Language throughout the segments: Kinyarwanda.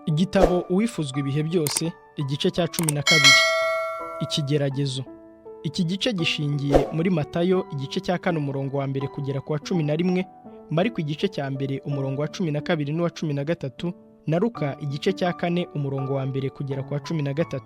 Igitabo Uwifuzwa Ibihe Byose, igice cya 12, Ikigeragezo. Iki gice gishingiye muri Matayo igice cya 4 umurongo wa 1 kugera ku wa 11, Mariko igice cya 1 umurongo wa 12 n'uwa 13, na Luka igice cya 4 umurongo wa 1 kugera ku wa 13.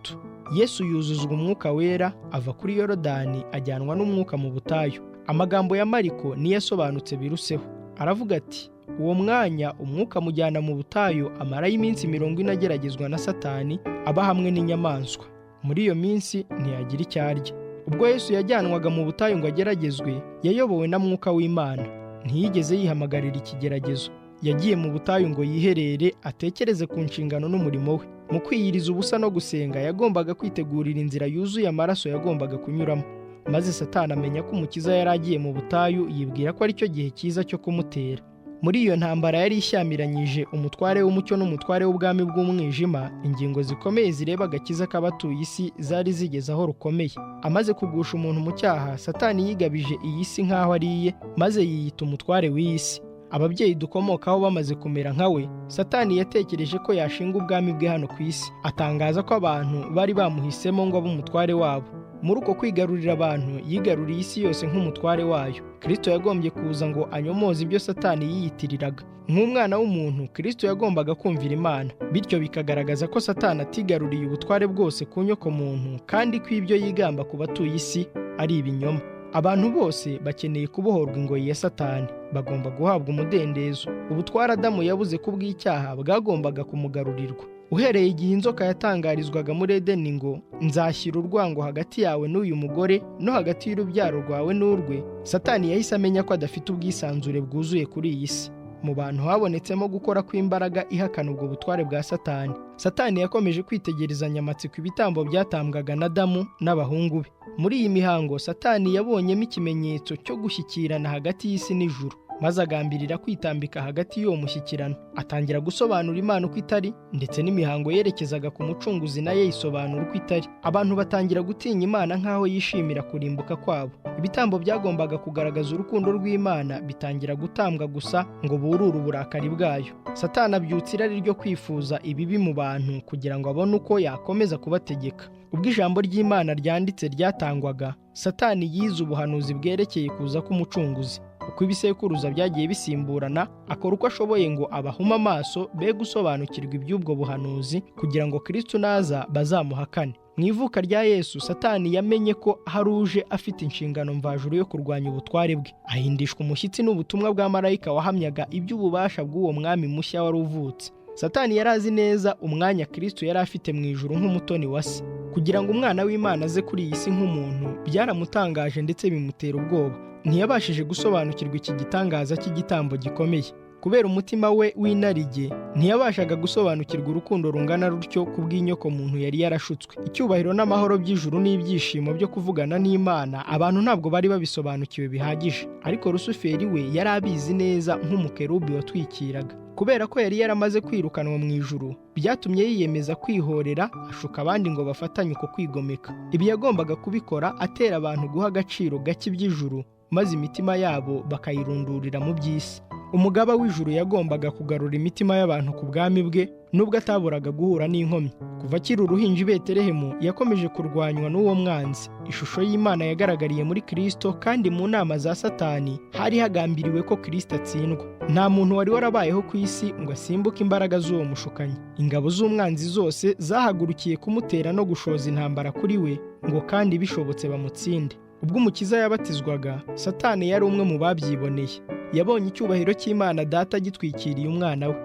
Yesu yuzuzwa Umwuka Wera, ava kuri Yorodani, ajyanwa n'Umwuka mu butayu. Amagambo ya Mariko niyo asobanutse biruseho. Aravuga ati: "Uwo mwanya Umwuka amujyana mu butayu, amarayo iminsi 40 ageragezwa na Satani, aba hamwe n'inyamaswa. Muri iyo minsi ntiyagira icyo arya." Ubwo Yesu yajyanwaga mu butayu ngo ageragezwe, yayobowe na Mwuka w'Imana. Ntiyigeze yihamagarira ikigeragezo. Yagiye mu butayu ngo yiherere, atekereze ku nshingano n'umurimo we. Mu kwiyiriza ubusa no gusenga, yagombaga kwitegurira inzira yuzuye amaraso yagombaga kunyuramo. Maze Satani amenya ko Umukiza yari agiye mu butayu, yibwira ko aricyo gihe cyiza cyo kumutera. Muri iyo ntambara yari ishyamiranyije umutware w'umucyo n'umutware w'ubwami bw'umwijima, ingingo zikomeye zireba agakiza k'abatuye isi zari zigeze aho rukomeye. Amaze kugusha umuntu mu cyaha, Satani yigabije iyi si nk'aho ari iye, maze yiyita umutware w'iyi si. Ababyeyi dukomokaho bamaze kumera nka we, Satani yatekereje ko yashinga ubwami bwe hano ku isi, atangaza ko abantu bari bamuhisemo ngo abe umutware wabo. Muri uko kwigarurira abantu, yigaruriye isi yose nk'umutware wayo. Kristo yagombye kuza ngo anyomoze ibyo Satani yiyitiriraga. Nk'umwana w'umuntu, Kristo yagombaga kumvira Imana, bityo bikagaragaza ko Satani atigaruriye ubutware bwose ku nyokomuntu, kandi ko ibyo yigamba ku batuye isi ari ibinyoma. Abantu bose bakeneye kubohorwa ingoyi ya Satani, bagomba guhabwa umudendezo. Ubutware Adamu yabuze ku bw'icyaha bwagombaga kumugarurirwa. Uhereye igihe inzoka yatangarizwaga muri Edeni ngo: "Nzashyira urwango hagati yawe n'uyu mugore, no hagati y'urubyaro rwawe n'urwe", Satani yahise amenya ko adafite ubwisanzure bwuzuye kuri iyi si. Mu bantu habonetsemo gukora kw'imbaraga ihakana ubwo butware bwa Satani. Satani yakomeje kwitegerezanya amatsiko ibitambo byatambwaga na Adamu n'abahungu be. Muri iyi mihango, Satani yabonyemo ikimenyetso cyo gushyikirana hagati y'isi n'ijuru, maze agambirira kwitambika hagati y'uwo mushyikirano. Atangira gusobanura Imana uko itari, ndetse n'imihango yerekezaga ku Mucunguzi nayo yisobanura uko itari. Abantu batangira gutinya Imana nk'aho yishimira kurimbuka kwabo. Ibitambo byagombaga kugaragaza urukundo rw'Imana bitangira gutambwa gusa ngo burure uburakari bwayo. Satani abyutsa irari ryo kwifuza ibibi mu bantu kugira ngo abone uko yakomeza kubategeka. Ubwo ijambo ry'Imana ryanditse ryatangwaga, Satani yize ubuhanuzi bwerekeye kuza k'Umucunguzi, uko ibisekuruza byagiye bisimburana, akora uko ashoboye ngo abahume amaso be gusobanukirwa iby'ubwo buhanuzi, kugira ngo Kristo naza bazamuhakane. Mu ivuka rya Yesu, Satani yamenye ko hari uje afite inshingano mvajuru yo kurwanya ubutware bwe. Ahindishwa umushyitsi n'ubutumwa bwa marayika wahamyaga iby'ububasha bw'uwo mwami mushya wari uvutse. Satani yari azi neza umwanya Kristo yari afite mu ijuru nk'umutoni wa Se. Kugira ngo Umwana w'Imana aze kuri iyi si nk'umuntu byaramutangaje, ndetse bimutera ubwoba. Ntiyabashije gusobanukirwa iki gitangaza cy'igitambo gikomeye. Kubera umutima we w'inarijye, ntiyabashaga gusobanukirwa urukundo rungana rutyo ku bw'inyoko muntu yari yarashutswe. Icyubahiro n'amahoro by'ijuru n'ibyishimo byo kuvugana n'Imana, abantu ntabwo bari babisobanukiwe bihagije. Ariko Rusuferi we yari abizi neza nk'umukerubi watwikiraga. Kubera ko yari yaramaze kwirukanwa mu ijuru, byatumye yiyemeza kwihorera, ashuka abandi ngo bafatanye uko kwigomeka. Ibi yagombaga kubikora atera abantu guha agaciro gake iby'ijuru, maze imitima yabo bakayirundurira mu by'isi. Umugaba w'ijuru yagombaga kugarura imitima y'abantu ku bwami bwe, nubwo ataburaga guhura n'inkomyi. Kuva akiri uruhinja i Betelehemu, yakomeje kurwanywa n'uwo mwanzi. Ishusho y'Imana yagaragariye muri Kristo, kandi mu nama za Satani hari hagambiriwe ko Kristo atsindwa. Nta muntu wari warabayeho ku isi ngo asimbuke imbaraga z'uwo mushukanyi. Ingabo z'umwanzi zose zahagurukiye kumutera no gushoza intambara kuri we, ngo kandi bishobotse bamutsinde. Ubwo Umukiza yabatizwaga, Satani yari umwe mu babyiboneye. Yabonye icyubahiro cy'Imana Data gitwikiriye umwana we,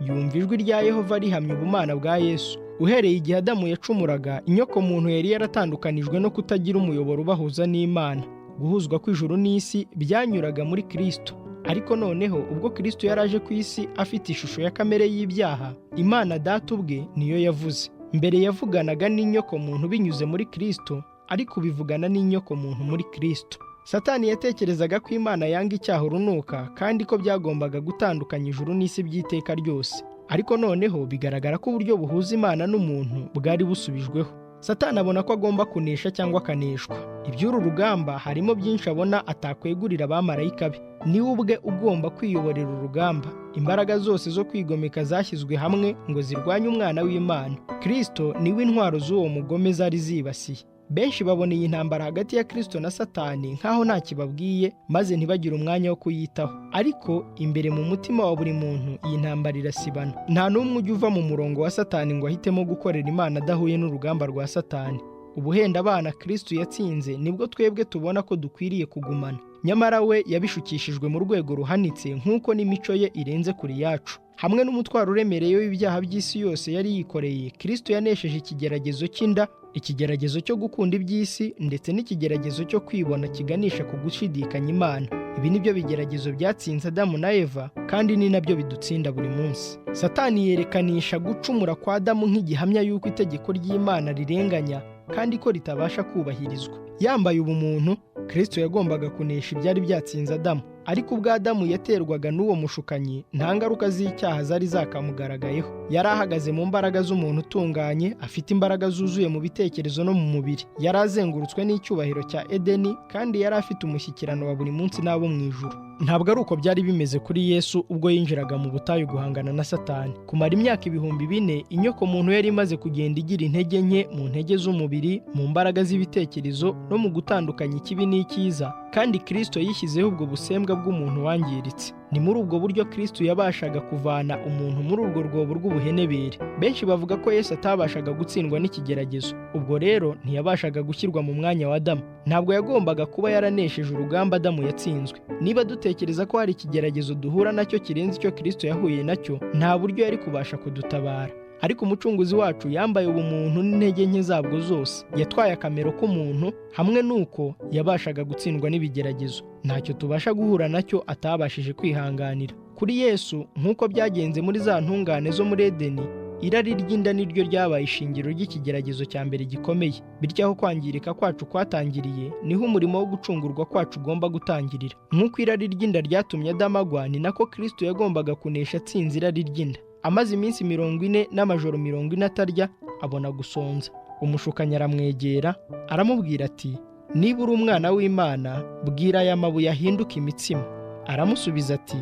yumva ijwi rya Yehova rihamya ubumana bwa Yesu. Uhereye igihe Adamu yacumuraga, inyoko muntu yari yaratandukanijwe no kutagira umuyoboro ubahuza n'Imana. Guhuzwa kw'ijuru n'isi byanyuraga muri Kristo. Ariko noneho ubwo Kristo yari aje ku isi afite ishusho ya kamere y'ibyaha, Imana Data ubwe niyo yavuze. Mbere yavuganaga n'inyoko muntu binyuze muri Kristo, ariko ubivugana n'inyoko muntu muri Kristo. Satani yatekerezaga ko Imana yanga icyaha urunuka, kandi ko byagombaga gutandukanya ijuru n'isi by'iteka ryose. Ariko noneho bigaragara ko uburyo buhuza Imana n'umuntu bwari busubijweho. Satani abona ko agomba kunesha cyangwa akaneshwa. Iby'uru rugamba harimo byinshi abona atakwegurira abamarayika be. Niwe ubwe ugomba kwiyoborera urugamba. Imbaraga zose zo kwigomeka zashyizwe hamwe ngo zirwanye umwana w'Imana. Kristo niwe intwaro z'uwo mugome zari zibasiye. Benshi babona iyi ntambara hagati ya Kristo na Satani nk'aho nta kibabwiye, maze ntibagire umwanya wo kuyitaho. Ariko imbere mu mutima wa buri muntu iyi ntambara irasibana. Nta n'umwe ujya uva mu murongo wa Satani ngo ahitemo gukorera Imana adahuye n'urugamba rwa Satani. Ubuhenda abana Kristo yatsinze nibwo twebwe tubona ko dukwiriye kugumana. Nyamara we yabishukishijwe mu rwego ruhanitse nk'uko n'imico ye irenze kuri yacu. Hamwe n'umutwaro uremereye w'ibyaha by'isi yose yari yikoreye, Kristo yanesheje ikigeragezo cy'inda, ikigeragezo cyo gukunda iby'isi, ndetse n'ikigeragezo cyo kwibona kiganisha ku gushidikanya Imana. Ibi ni byo bigeragezo byatsinze Adamu na Eva, kandi ni nabyo bidutsinda buri munsi. Satani yerekanisha gucumura kwa Adamu nk'igihamya y'uko itegeko ry'Imana rirenganya kandi ko ritabasha kubahirizwa. Yambaye ubumuntu, Kristo yagombaga kunesha ibyari byatsinze Adamu. Ariko ubwo Adamu yaterwaga n'uwo mushukanyi, nta ngaruka z'icyaha zari zakamugaragayeho. Yari ahagaze mu mbaraga z'umuntu utunganye, afite imbaraga zuzuye mu bitekerezo no mu mubiri. Yari azengurutswe n'icyubahiro cya Edeni, kandi yari afite umushyikirano wa buri munsi n'abo mu ijuru. Ntabwo ari uko byari bimeze kuri Yesu ubwo yinjiraga mu butayu guhangana na Satani. Kumara imyaka 4000, inyoko muntu yari imaze kugenda igira intege nke mu ntege z'umubiri, mu mbaraga z'ibitekerezo no mu gutandukanya ikibi n'icyiza, kandi Kristo yishyizeho ubwo busembwa bw'umuntu wangiritse. Ni muri ubwo buryo Kristo yabashaga kuvana umuntu muri urwo rwobo rw'ubuhenebere. Benshi bavuga ko Yesu atabashaga gutsindwa n'ikigeragezo. Ubwo rero ntiyabashaga gushyirwa mu mwanya wa Adamu. Ntabwo yagombaga kuba yaranesheje urugamba Adamu yatsinzwe. Niba dutekereza ko hari ikigeragezo duhura nacyo kirenze icyo Kristo yahuye nacyo, nta buryo yari kubasha kudutabara. Ariko umucunguzi wacu yambaye ubumuntu n'intege nke zabwo zose. Yatwaye akamero k'umuntu, hamwe n'uko yabashaga gutsindwa n'ibigeragezo. Ntacyo tubasha guhura nacyo atabashije kwihanganira. Kuri Yesu, nk'uko byagenze muri za ntungane zo muri Edeni, irari ry'inda niryo ryabaye ishingiro ry'ikigeragezo cya mbere gikomeye. Bityo aho kwangirika kwacu kwatangiriye, niho umurimo wo gucungurwa kwacu ugomba gutangirira. Nk'uko irari ry'inda ryatumye Adamu agwa, ni nako Kristo yagombaga kunesha atsinze irari ry'inda. Amaze iminsi 40 n'amajoro 40 atarya, abona gusonza. Umushukanyi aramwegera aramubwira ati: "Niba uri umwana w'Imana, bwira aya mabuye ahinduke imitsima." Aramusubiza ati: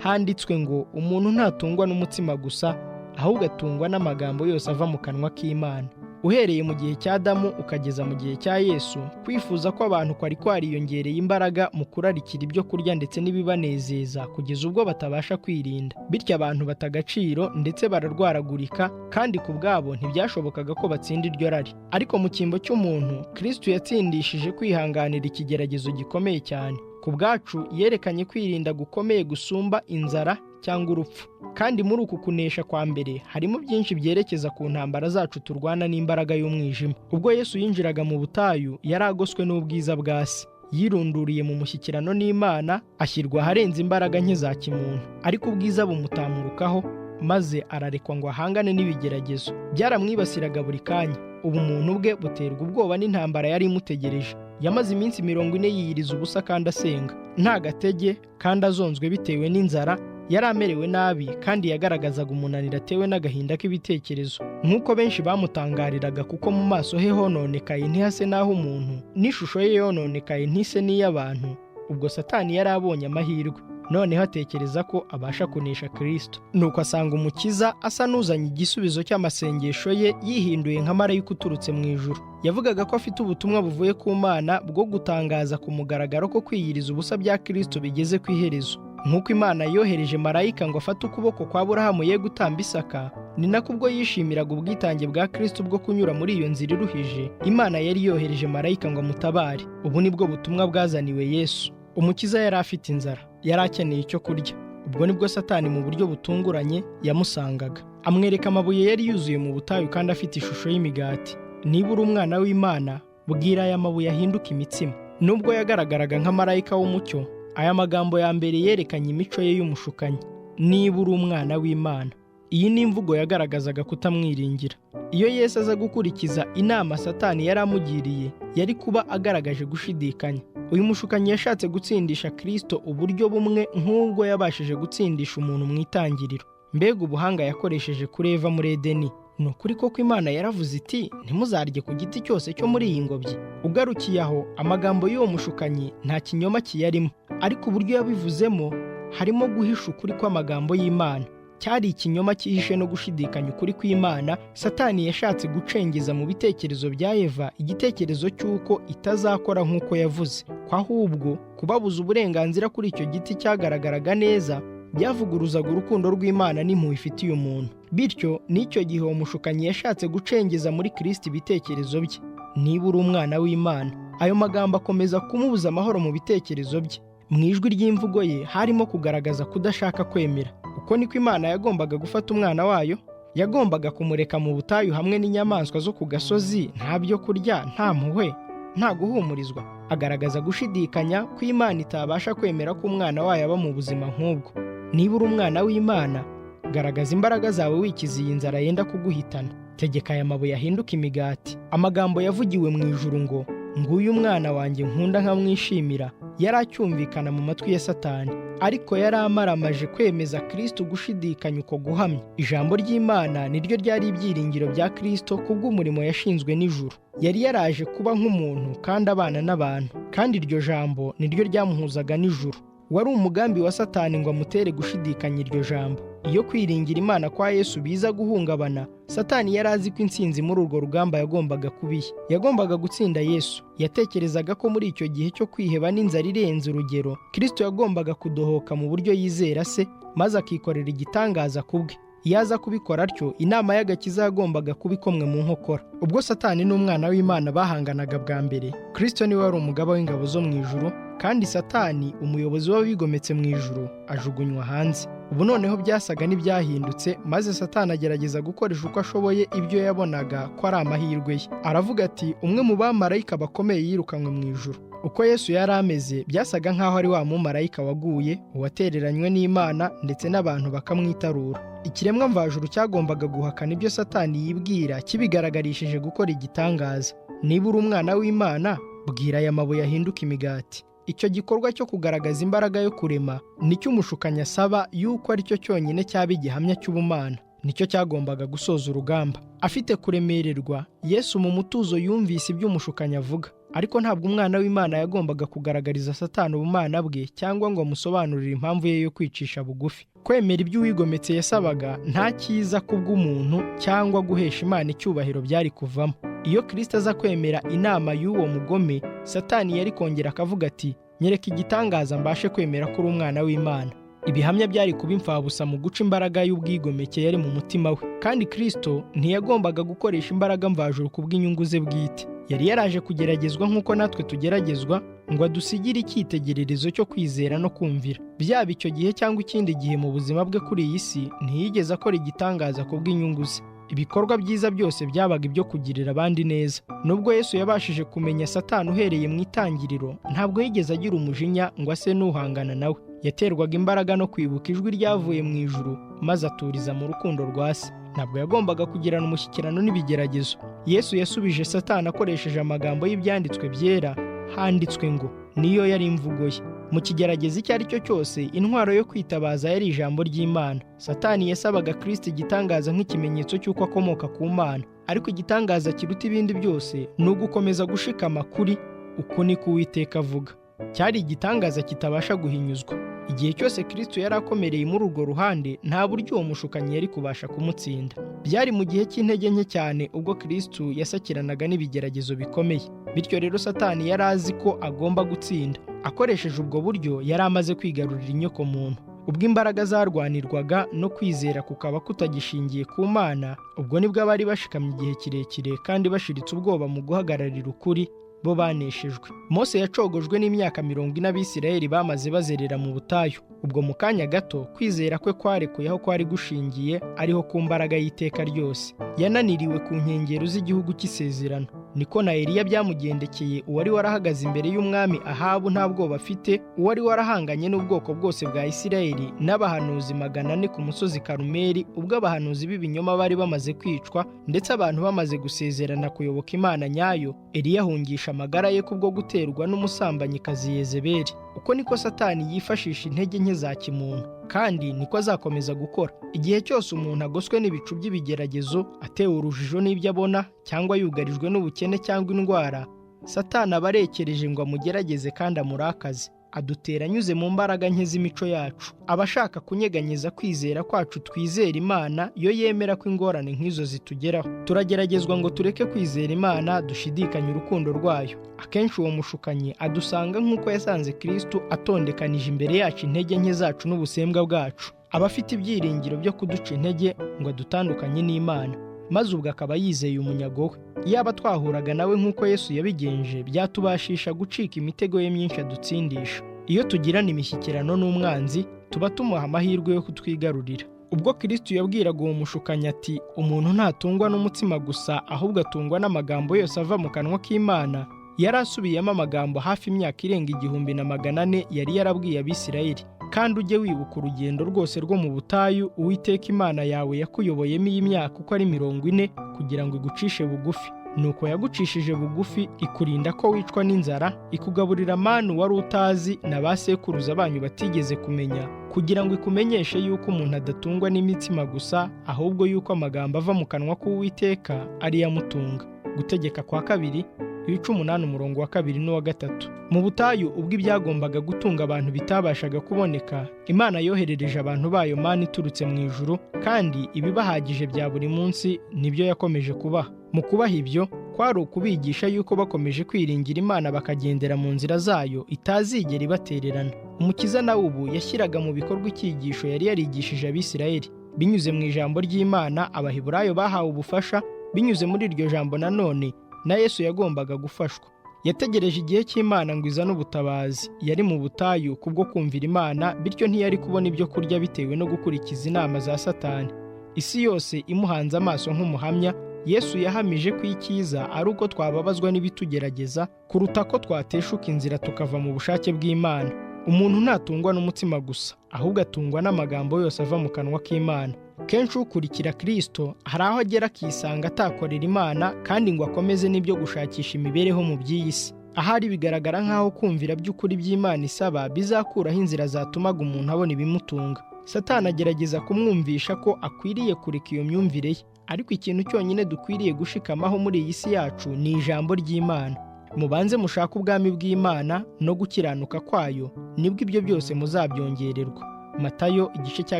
"Handitswe ngo umuntu ntatungwa n'umutsima gusa, ahubwo atungwa n'amagambo yose ava mu kanwa k'Imana." Uhereye mu gihe cya Adamu ukageza mu gihe cya Yesu, kwifuza kw'abantu kwari kwariyongereye imbaraga mu kurarikira ibyo kurya ndetse n'ibibanezeza kugeza ubwo batabasha kwirinda. Bityo abantu bata agaciro ndetse bararwaragurika, kandi ku bwabo ntibyashobokaga ko batsinda iryo rari. Ariko mu cyimbo cy'umuntu, Kristo yatsindishije kwihanganira ikigeragezo gikomeye cyane. Ku bwacu yerekanye kwirinda gukomeye gusumba inzara cyangwa urupfu. Kandi muri uku kunesha kwa mbere harimo byinshi byerekeza ku ntambara zacu turwana n'imbaraga y'umwijima. Ubwo Yesu yinjiraga mu butayu, yari agoswe n'ubwiza bwa Se. Yirunduriye mu mushyikirano n'Imana, ashyirwa aharenze imbaraga nke za kimuntu. Ariko ubwiza bumutamurukaho, maze ararekwa ngo ahangane n'ibigeragezo. Byaramwibasiraga buri kanya. Ubumuntu bwe buterwa ubwoba n'intambara yari imutegereje. Yamaze iminsi 40 yiyiriza ubusa kandi asenga, nta gatege kandi azonzwe bitewe n'inzara. Yari amerewe nabi kandi yagaragazaga umunaniro atewe n'agahinda k'ibitekerezo. Nk'uko benshi bamutangariraga kuko mu maso he hononekaye ntihase n'aho umuntu, n'ishusho ye yononekaye ntise n'iy'abantu. Ubwo Satani yari abonye amahirwe, noneho atekereza ko abasha kunesha Kristo. Nuko asanga Umukiza asa n'uzanye igisubizo cy'amasengesho ye, yihinduye nka marayika uturutse mu ijuru. Yavugaga ko afite ubutumwa buvuye ku Mana bwo gutangaza ku mugaragaro ko kwiyiriza ubusa bya Kristo bigeze ku iherezo. Nk'uko Imana yohereje marayika ngo afate ukuboko kwa Aburahamu ye gutamba Isaka, ni nako ubwo yishimiraga ubwitange bwa Kristo bwo kunyura muri iyo nzira iruhije, Imana yari yohereje marayika ngo amutabare. Ubu nibwo butumwa bwazaniwe Yesu. Umukiza yari afite inzara, yari akeneye icyo kurya. Ubwo nibwo Satani mu buryo butunguranye yamusangaga, amwereka amabuye yari yuzuye mu butayu kandi afite ishusho y'imigati. "Niba uri umwana w'Imana, bwira aya mabuye ahinduke imitsima." Nubwo yagaragaraga nka marayika w'umucyo, aya magambo ya mbere yerekanye imico ye y'umushukanyi. "Niba uri umwana w'Imana." Iyi ni imvugo yagaragazaga kutamwiringira. Iyo Yesu aza gukurikiza inama Satani yari amugiriye, yari kuba agaragaje gushidikanya. Uyu mushukanyi yashatse gutsindisha Kristo uburyo bumwe nk'ubwo yabashije gutsindisha umuntu mu itangiriro. Mbega ubuhanga yakoresheje kuri Eva muri Edeni! "Ni ukuri koko Imana yaravuze iti ntimuzarye ku giti cyose cyo muri iyi ngobyi?" Ugarukiye aho, amagambo y'uwo mushukanyi nta kinyoma kiyarimo, ariko uburyo yabivuzemo Harimo guhisha ukuri kw'amagambo y'Imana. Cyari ikinyoma cyihishe no gushidikanya ukuri kw'Imana. Satani yashatse gucengeza mu bitekerezo bya Eva igitekerezo cy'uko itazakora nk'uko yavuze, ko ahubwo kubabuza uburenganzira kuri icyo giti cyagaragaraga neza byavuguruzaga urukundo rw'Imana n'impuhwe ifitiye umuntu. Bityo n'icyo gihe uwo mushukanyi yashatse gucengeza muri Kristo ibitekerezo bye: niba uri umwana w'Imana. Ayo magambo akomeza kumubuza amahoro mu bitekerezo bye. Mu ijwi ry'imvugo ye harimo kugaragaza kudashaka kwemera. Uko niko Imana yagombaga gufata umwana wayo? Yagombaga kumureka mu butayu hamwe n'inyamaswa zo ku gasozi, nta byo kurya, nta mpuhwe, nta guhumurizwa. Agaragaza gushidikanya ko Imana itabasha kwemera ko umwana wayo aba mu buzima nk'ubwo. Niba uri umwana w'Imana, garagaza imbaraga zawe wikiza iyi nzara yenda kuguhitana. Tegeka aya mabuye ahinduke imigati. Amagambo yavugiwe mu ijuru ngo nguyu umwana wanjye nkunda nkamwishimira, yari acyumvikana mu matwi ya Satani, ariko yari amaramaje kwemeza Kristo gushidikanya uko guhamya. Ijambo ry'Imana niryo ryari ibyiringiro bya Kristo kubw'umurimo yashinzwe n'ijuru. Yari yaraje kuba nk'umuntu kandi abana n'abantu, kandi iryo jambo niryo ryamuhuzaga n'ijuru. Wari umugambi wa Satani ngo amutere gushidikanya iryo jambo. Iyo kwiringira Imana kwa Yesu biza guhungabana, Satani yari azi ko intsinzi muri urwo rugamba yagombaga kuba iye. Yagombaga gutsinda Yesu. Yatekerezaga ko muri icyo gihe cyo kwiheba n'inzara irenze urugero, Kristo yagombaga kudohoka mu buryo yizera se, maze akikorera igitangaza ku bwe. Iyo aza kubikora atyo, inama y'agakiza yagombaga kuba ikomwe mu nkokora. Ubwo Satani n'umwana w'Imana bahanganaga bwa mbere, Kristo niwe wari umugaba w'ingabo zo mu ijuru, kandi Satani umuyobozi w'abigometse mu ijuru ajugunywa hanze. Ubu noneho byasaga n'ibyahindutse, maze Satani agerageza gukoresha uko ashoboye ibyo yabonaga ko ari amahirwe ye. Aravuga ati: umwe mu bamarayika bakomeye yirukanywe mu ijuru. Uko Yesu yari ameze byasaga nk'aho ari wa mumarayika waguye, uwatereranywe n'Imana ndetse n'abantu bakamwitarura. Ikiremwa mvajuru cyagombaga guhakana ibyo Satani yibwira kibigaragarishije gukora igitangaza. Niba uri umwana w'Imana, bwira aya mabuye ahinduke imigati. Icyo gikorwa cyo kugaragaza imbaraga yo kurema nicyo umushukanyi asaba yuko aricyo cyonyine cyaba igihamya cy'ubumana. Nicyo cyagombaga gusoza urugamba. Afite kuremererwa, Yesu mu mutuzo yumvise ibyo umushukanyi avuga. Ariko ntabwo umwana w'Imana yagombaga kugaragariza Satani ubumana bwe cyangwa ngo amusobanurire impamvu ye yo kwicisha bugufi. Kwemera ibyo uwigometse yasabaga nta cyiza kubw'umuntu cyangwa guhesha Imana icyubahiro byari kuvamo. Iyo Kristo aza kwemera inama y'uwo mugome, Satani yari kongera akavuga ati: nyereka igitangaza mbashe kwemera ko uri umwana w'Imana. Ibihamya byari kuba imfabusa mu guca imbaraga y'ubwigomeke yari mu mutima we. Kandi Kristo ntiyagombaga gukoresha imbaraga mvajuru kubw'inyungu ze bwite. Yari yaraje kugeragezwa nk'uko natwe tugeragezwa, ngo adusigire icyitegererezo cyo kwizera no kumvira. Byaba icyo gihe cyangwa ikindi gihe mu buzima bwe kuri iyi si, ntiyigeze akora igitangaza kubw'inyungu ze. Ibikorwa byiza byose byabaga ibyo kugirira abandi neza. Nubwo Yesu yabashije kumenya Satani uhereye mu itangiriro, ntabwo yigeze agira umujinya ngo ase n'uhangana nawe. Yaterwaga imbaraga no kwibuka ijwi ryavuye mu ijuru, maze aturiza mu rukundo rwa se. Ntabwo yagombaga kugirana umushyikirano n'ibigeragezo. Yesu yasubije Satani akoresheje amagambo y'ibyanditswe byera, handitswe ngo, niyo yari imvugo ye. Mu kigeragezo icyo ari cyo cyose, intwaro yo kwitabaza yari ijambo ry'Imana. Satani yasabaga Kristo igitangaza nk'ikimenyetso cy'uko akomoka ku Mana. Ariko igitangaza kiruta ibindi byose ni ugukomeza gushikama kuri uku niko Uwiteka avuga. Cyari igitangaza kitabasha guhinyuzwa. Igihe cyose Kristo yari akomereye muri urwo ruhande, nta buryo uwo mushukanyi yari kubasha kumutsinda. Byari mu gihe cy'intege nke cyane ubwo Kristo yasakiranaga n'ibigeragezo bikomeye. Bityo rero Satani yari azi ko agomba gutsinda. Akoresheje ubwo buryo yari amaze kwigarurira inyoko muntu. Ubwo imbaraga zarwanirwaga no kwizera kukaba kutagishingiye ku Mana, ubwo nibwo abari bashikamye igihe kirekire kandi bashiritse ubwoba mu guhagararira ukuri bo baneshejwe. Mose yacogojwe n'imyaka 40 abisirayeli bamaze bazerera mu butayu. Ubwo mu kanya gato kwizera kwe kwarekuye aho kwari gushingiye, ariho ku mbaraga y'iteka ryose. Yananiriwe ku nkengero z'igihugu cy'isezerano. Niko na Eliya byamugendekeye, uwari warahagaze imbere y'umwami Ahabu nta bwoba afite, uwari warahanganye n'ubwoko bwose bwa Isirayeli n'abahanuzi 400 ku musozi Karumeli, ubwo abahanuzi b'ibinyoma bari bamaze kwicwa ndetse abantu bamaze gusezerana kuyoboka Imana nyayo. Eliya ahungisha amagara ye kubwo guterwa n'umusambanyikazi Yezebeli. Uko niko Satani yifashisha intege nke za kimuntu, kandi niko azakomeza gukora. Igihe cyose umuntu agoswe n'ibicu by'ibigeragezo, atewe urujijo n'ibyo abona, cyangwa yugarijwe n'ubukene cyangwa indwara, Satani aba arekereje ngo amugerageze kandi amurakaze. Adutera anyuze mu mbaraga nke z'imico yacu. Aba ashaka kunyeganyeza kwizera kwacu twizera Imana yo yemera ko ingorane nk'izo zitugeraho. Turageragezwa ngo tureke kwizera Imana, dushidikanye urukundo rwayo. Akenshi uwo mushukanyi adusanga nk'uko yasanze Kristo atondekanije imbere yacu intege nke zacu n'ubusembwa bwacu. Aba afite ibyiringiro byo kuduca intege ngo adutandukanye n'Imana, maze ubwo akaba yizeye umunyago we. Iyaba twahuraga nawe nk'uko Yesu yabigenje, byatubashisha gucika imitego ye myinshi adutsindisha. Iyo tugirana imishyikirano n'umwanzi, tuba tumuha amahirwe yo kutwigarurira. Ubwo Kristo yabwiraga uwo mushukanyi ati umuntu ntatungwa n'umutsima gusa, ahubwo atungwa n'amagambo yose ava mu kanwa k'Imana, yari asubiyemo amagambo hafi imyaka irenga 1400 yari yarabwiye Abisirayeli. Kandi ujye wibuka urugendo rwose rwo mu butayu Uwiteka Imana yawe yakuyoboyemo iyi myaka uko ari 40, kugira ngo igucishe bugufi. Nuko yagucishije bugufi, ikurinda ko wicwa n'inzara, ikugaburira manu wari utazi na ba sekuruza banyu batigeze kumenya, kugira ngo ikumenyeshe yuko umuntu adatungwa n'imitsima gusa, ahubwo yuko amagambo ava mu kanwa k'Uwiteka ari yo amutunga. Gutegeka kwa kabiri ibice 8 umurongo wa 2 n'uwa 3. Mu butayu ubwo ibyagombaga gutunga abantu bitabashaga kuboneka, Imana yoherereje abantu bayo manu iturutse mu ijuru, kandi ibibahagije bya buri munsi nibyo yakomeje kubaha. Mu kubaha ibyo kwari ukubigisha yuko bakomeje kwiringira Imana bakagendera mu nzira zayo itazigera ibatererana. Umukiza nawe ubu yashyiraga mu bikorwa icyigisho yari yarigishije Abisirayeli. Binyuze mu ijambo ry'Imana, Abaheburayo bahawe ubufasha. Binyuze muri iryo jambo nanone na Yesu yagombaga gufashwa. Yategereje igihe cy'Imana ngo izane ubutabazi. Yari mu butayu kubwo kumvira Imana, bityo ntiyari kubona ibyo kurya bitewe no gukurikiza inama za Satani. Isi yose imuhanze amaso nk'umuhamya, Yesu yahamije ko icyiza ari uko twababazwa n'ibitugerageza kuruta ko twateshuka inzira tukava mu bushake bw'Imana. Umuntu ntatungwa n'umutsima gusa, ahubwo atungwa n'amagambo yose ava mu kanwa k'Imana. Kenshi ukurikira Kristo hari aho agera akisanga atakorera Imana kandi ngo akomeze n'ibyo gushakisha imibereho mu by'iyi si. Ahari bigaragara nk'aho kumvira by'ukuri by'Imana isaba bizakuraho inzira zatumaga umuntu abona ibimutunga. Satani agerageza kumwumvisha ko akwiriye kureka iyo myumvire ye, ariko ikintu cyonyine dukwiriye gushikamaho muri iyi si yacu ni ijambo ry'Imana. Mubanze mushake ubwami bw'Imana no gukiranuka kwayo, nibwo ibyo byose muzabyongererwa. Matayo igice cya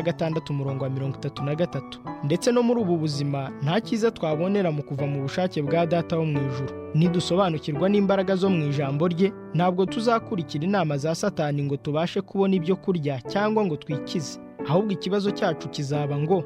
6 umurongo wa 33. Ndetse no muri ubu buzima nta cyiza twabonera mu kuva mu bushake bwa Data wo mu ijuru. Nidusobanukirwa n'imbaraga zo mu ijambo rye, ntabwo tuzakurikira inama za Satani ngo tubashe kubona ibyo kurya cyangwa ngo twikize. Ahubwo ikibazo cyacu kizaba ngo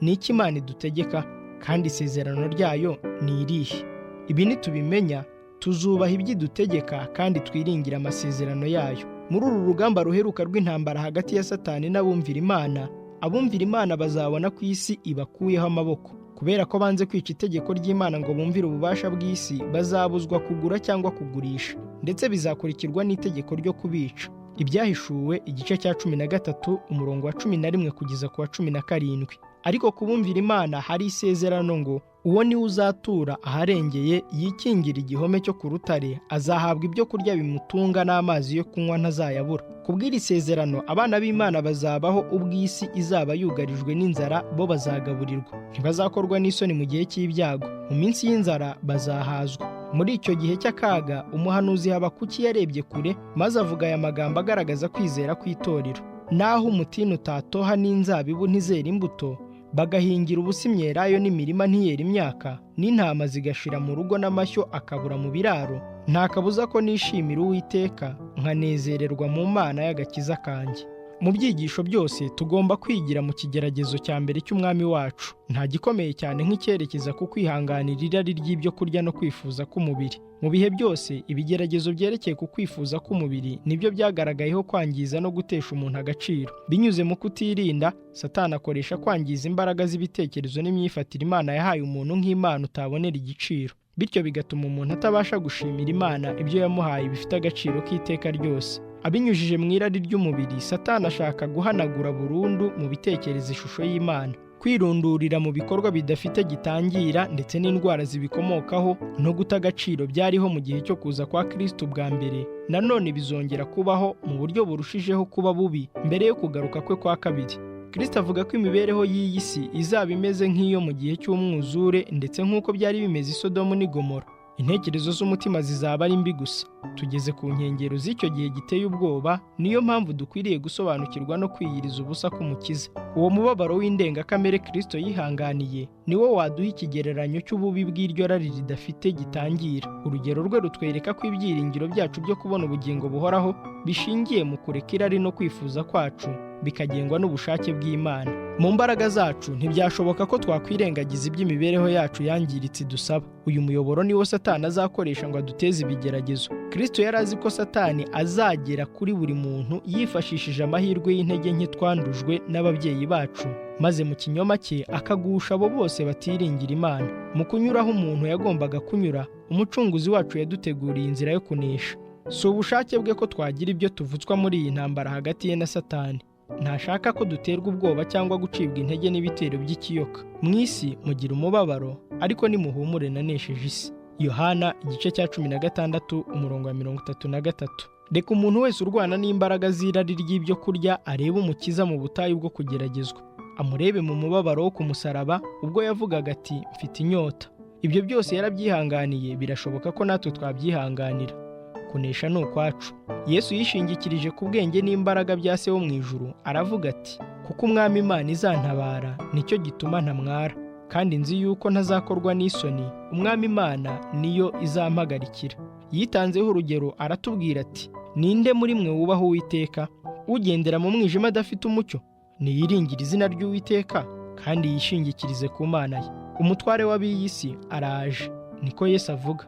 ni iki Imana idutegeka, kandi isezerano ryayo ni irihe? Ibi nitubimenya tuzubaha ibyo idutegeka kandi twiringira amasezerano yayo. Muri uru rugamba ruheruka rw'intambara hagati ya Satani n'abumvira Imana, abumvira Imana bazabona ko isi ibakuyeho amaboko. Kubera ko banze kwica itegeko ry'Imana ngo bumvire ububasha bw'isi, bazabuzwa kugura cyangwa kugurisha, ndetse bizakurikirwa n'itegeko ryo kubica. Ibyahishuwe igice cya 13 umurongo wa 11 kugeza ku wa 17. Ariko kubumvira Imana hari isezerano ngo uwo niwe uzatura aharengeye yikingira igihome cyo ku rutare, azahabwa ibyo kurya bimutunga n'amazi yo kunywa ntazayabura. Kubw'iri sezerano abana b'Imana bazabaho ubw'isi izaba yugarijwe n'inzara, bo bazagaburirwa. Ntibazakorwa n'isoni mu gihe cy'ibyago, mu minsi y'inzara bazahazwa. Muri icyo gihe cy'akaga umuhanuzi Habakuki yarebye kure, maze avuga aya magambo agaragaza kwizera kw'itorero: naho umutini utatoha n'inzabibu ntizera imbuto, bagahingira ubusa imyelayo n'imirima ntiyera imyaka, n'intama zigashira mu rugo n'amashyo akabura mu biraro, nta kabuza ko nishimira Uwiteka nkanezererwa mu Mana y'agakiza kanjye. Mu byigisho byose tugomba kwigira mu kigeragezo cya mbere cy'Umwami wacu, nta gikomeye cyane nk'icyerekeza ku kwihanganira irari ry'ibyo kurya no kwifuza k'umubiri. Mu bihe byose ibigeragezo byerekeye ku kwifuza k'umubiri nibyo byagaragayeho kwangiza no gutesha umuntu agaciro. Binyuze mu kutirinda, Satani akoresha kwangiza imbaraga z'ibitekerezo n'imyifatire Imana yahaye umuntu nk'impano utabonera igiciro. Bityo bigatuma umuntu atabasha gushimira Imana ibyo yamuhaye bifite agaciro k'iteka ryose. Abinyujije mu irari ry'umubiri, Satani ashaka guhanagura burundu mu bitekerezo ishusho y'Imana. Kwirundurira mu bikorwa bidafite gitangira ndetse n'indwara zibikomokaho no guta agaciro byariho mu gihe cyo kuza kwa Kristo bwa mbere, nanone bizongera kubaho mu buryo burushijeho kuba bubi mbere yo kugaruka kwe kwa kabiri. Kristo avuga ko imibereho y'iyi si izaba imeze nk'iyo mu gihe cy'umwuzure, ndetse nk'uko byari bimeze i Sodomu n'i Gomora. Intekerezo z'umutima zizaba ari mbi gusa. Tugeze ku nkengero z'icyo gihe giteye ubwoba, niyo mpamvu dukwiriye gusobanukirwa no kwiyiriza ubusa k'Umukiza. Uwo mubabaro w'indengakamere Kristo yihanganiye niwo waduha ikigereranyo cy'ububi bw'iryo rari ridafite gitangira. Urugero rwe rutwereka ko ibyiringiro byacu byo kubona ubugingo buhoraho bishingiye mu kureka irari no kwifuza kwacu, bikagengwa n'ubushake bw'Imana. Mu mbaraga zacu ntibyashoboka ko twakwirengagiza iby'imibereho yacu yangiritse idusaba. Uyu muyoboro niwo Satani azakoresha ngo aduteze ibigeragezo. Kristo yari azi ko Satani azagera kuri buri muntu yifashishije amahirwe y'intege nke twandujwe n'ababyeyi bacu, maze mu kinyoma cye akagusha abo bose batiringira Imana. Mu kunyuraho umuntu yagombaga kunyura, Umucunguzi wacu yaduteguriye inzira yo kunesha. Si ubushake bwe ko twagira ibyo tuvutswa muri iyi ntambara hagati ye na Satani. Ntashaka ko duterwa ubwoba cyangwa gucibwa intege n'ibitero by'ikiyoka. Mu isi mugira umubabaro, ariko nimuhumure, nanesheje isi. Yohana igice cya 16 umurongo wa 33. Reka umuntu wese urwana n'imbaraga z'irari ry'ibyo kurya arebe Umukiza mu butayu bwo kugeragezwa, amurebe mu mubabaro wo ku musaraba ubwo yavugaga ati mfite inyota. Ibyo byose yarabyihanganiye, birashoboka ko natwe twabyihanganira. Kunesha ni ukwacu. Yesu yishingikirije ku bwenge n'imbaraga bya Se wo mu ijuru, aravuga ati kuko Umwami Imana izantabara, nicyo gituma ntamwara, kandi nzi yuko ntazakorwa n'isoni, Umwami Imana niyo izampagarikira. Yitanzeho urugero aratubwira ati ninde muri mwe wubaha Uwiteka, ugendera mu mwijima adafite umucyo? Niyiringire izina ry'Uwiteka kandi yishingikirize ku Mana ye. Umutware w'ab'iyi si araje, niko Yesu avuga,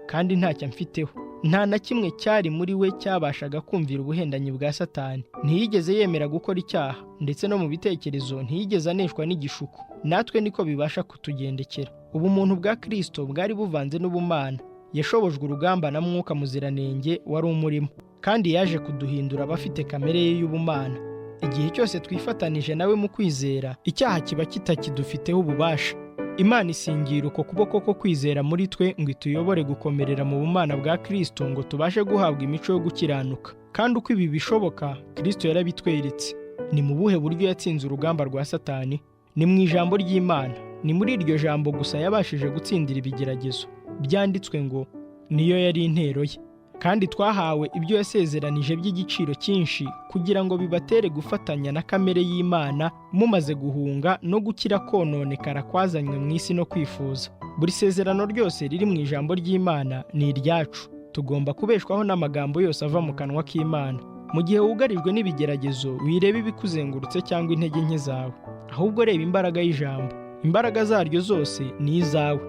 kandi ntacyo amfiteho. Nta na kimwe cyari muri we cyabashaga kumvira ubuhendanyi bwa Satani. Ntiyigeze yemera gukora icyaha, ndetse no mu bitekerezo ntiyigeze aneshwa n'igishuko. Natwe niko bibasha kutugendekera. Ubumuntu bwa Kristo bwari buvanze n'ubumana. Yashobojwe urugamba na Mwuka Muziranenge wari umurimo, kandi yaje kuduhindura abafite kamere ye y'ubumana. Igihe cyose twifatanije nawe mu kwizera, icyaha kiba kitakidufiteho ububasha. Imana isingira uko kuboko ko kwizera muri twe ngo ituyobore gukomerera mu bumana bwa Kristo, ngo tubashe guhabwa imico yo gukiranuka. Kandi uko ibi bishoboka, Kristo yarabitweretse. Ni mu buhe buryo yatsinze urugamba rwa Satani? Ni mu ijambo ry'Imana. Ni muri iryo jambo gusa yabashije gutsindira ibigeragezo. Byanditswe ngo niyo yari intero ye. Kandi twahawe ibyo yasezeranije by'igiciro cyinshi kugira ngo bibatere gufatanya na kamere y'Imana, mumaze guhunga no gukira kononekara kwazanywe mu isi no kwifuza. Buri sezerano ryose riri mu ijambo ry'Imana ni iryacu. Tugomba kubeshwaho n'amagambo yose ava mu kanwa k'Imana. Mu gihe wugarijwe n'ibigeragezo, wirebe ibikuzengurutse cyangwa intege nke zawe, ahubwo reba imbaraga y'ijambo. Imbaraga zaryo zose ni izawe,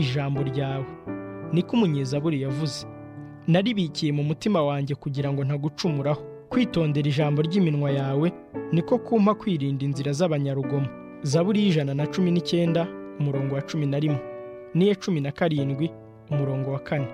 ijambo ryawe. Niko umunyezaburi yavuze, naribikiye mu mutima wanjye kugira ngo ntagucumuraho. Kwitondera ijambo ry'iminwa yawe niko kumpa kwirinda inzira z'abanyarugomo. Zaburi 119 umurongo wa 11 n'iya 17 umurongo wa 4.